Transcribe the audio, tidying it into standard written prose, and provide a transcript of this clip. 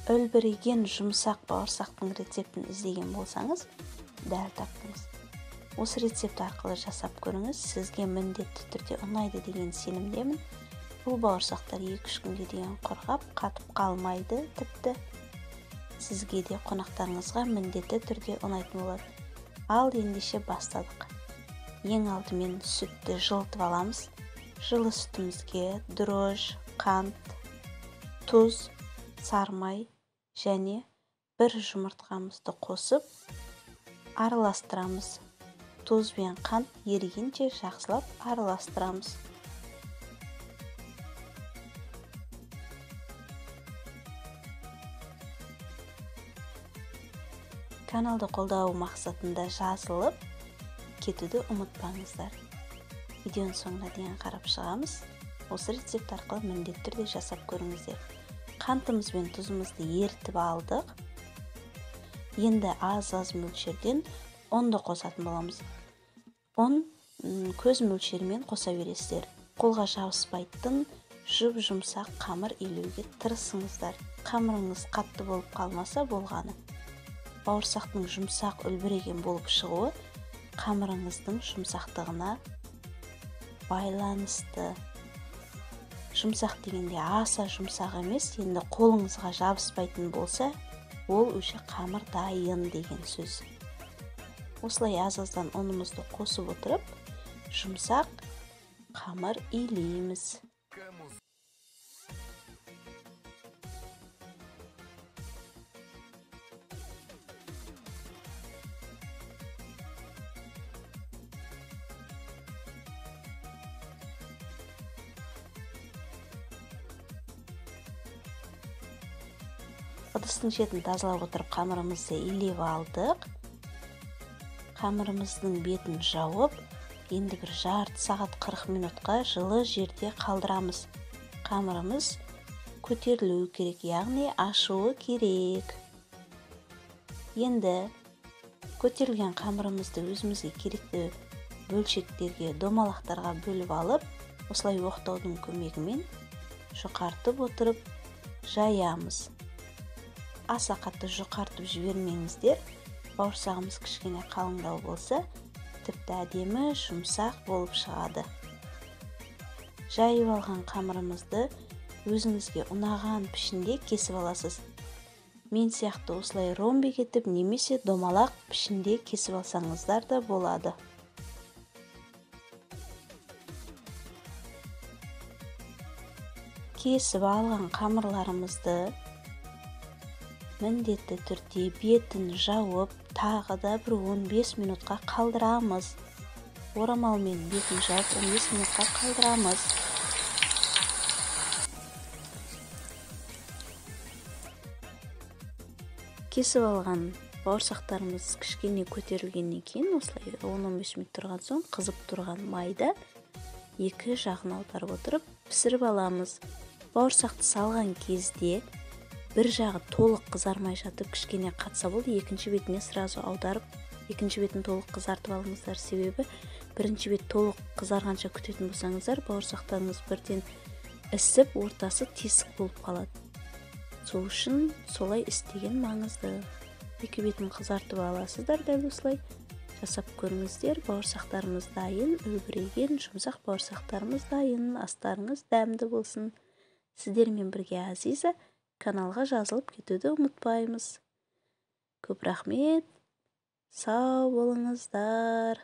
Үлбіреген жұмсақ бауырсақтың рецептін іздеген болсаңыз, дәл таптыңыз. Осы рецепт арқылы жасап көріңіз, сізге міндетті түрде ұнайды деген сенімдемін. Бұл бауырсақтар 2-3 күнге дейін құрғап, қатып қалмайды, тіпті сізге де қонақтарыңызға міндетті түрде ұнайтын болады. Ал ендеше бастадық. Ең алдымен сүтті жылытып аламыз. Жылы сүтімізге дрожж, қант, тұз, сармай және бір жұмыртқамызды қосып араластырамыз. Тұз бен қант ерігенше жақсылап араластырамыз. Каналды қолдау мақсатында жазылып кетуді ұмытпаңыздар. Видеоның соңына дейін қарап шығамыз. Осы рецепт арқылы міндетті түрде жасап көріңіздер. Қантымыз бен тұзымызды ерітіп алдық. Енді аз-аз мөлшерден ұнды қосатын боламыз. Ұн көз мөлшерімен қоса бересіздер. Қолға жабыспайтын жұп-жұмсақ қамыр илеуге тырысыңыздар. Қамырыңыз қатты болып қалмаса болғаны. Бауырсақтың жұмсақ үлбіреген болып шығуы қамырыңыздың жұмсақтығына байланысты. Жұмсақ дегенде аса жұмсақ емес, енді қолыңызға жабыспайтын болса, ол уже қамыр дайын деген сөз. Осылай аз-аздан ұнымызды қосып отырып, жұмсақ қамыр илейміз. Ыдыстың шетін тазалап отырып қамырымызды илеп алдық. Қамырымыздың бетін жауып, енді бір жарты сағат 40 минутқа жылы жерде қалдырамыз. Қамырымыз көтерілуі керек, яғни ашуы керек. Енді көтерілген қамырымызды өзімізге керекті бөлшектерге, домалақтарға бөліп алып, осылай оқтаудың көмегімен жұқартып отырып жаямыз. Аса қатты жұқартып жібермеңіздер. Бауырсағымыз кішкене қалыңдау болса, тіпті әдемі жұмсақ болып шығады. Жайып алған қамырымызды өзіңізге ұнаған пішінде кесіп аласыз. Мен сияқты осылай ромбик етіп немесе домалақ пішінде кесіп алсаңыздар да болады. Кесіп алған қамырларымызды міндетті түрде бетін жауып, тағы да бір 15 минутқа қалдырамыз. Орамалмен бетін жауып 15 минутқа қалдырамыз. Кесіп алған бауырсақтарымыз кішкене көтерілгеннен кейін, осылай 10-15 минут тұрған соң, қызып тұрған майда екі жағын аударып отырып пісіріп аламыз. Бауырсақты салған кезде бір жағы толық қызармай жатып кішкене қатса болды, екінші бетіне сразу аударып, екінші бетін толық қызартып алыңыздар. Себебі бірінші бет толық қызарғанша күтетін болсаңыздар, бауырсақтарыңыз бірден ісіп, ортасы тесік болып қалады. Сол үшін солай істеген маңызды. Екі бетін қызартып аласыздар, дәл осылай жасап көріңіздер. Бауырсақтарымыз дайын, үлбіреген жұмсақ бауырсақтарымыз дайын. Астарыңыз дәмді болсын. Сіздермен бірге Азиза. Каналға жазылып кетуді ұмытпаймыз. Көп рахмет. Сау болыңыздар.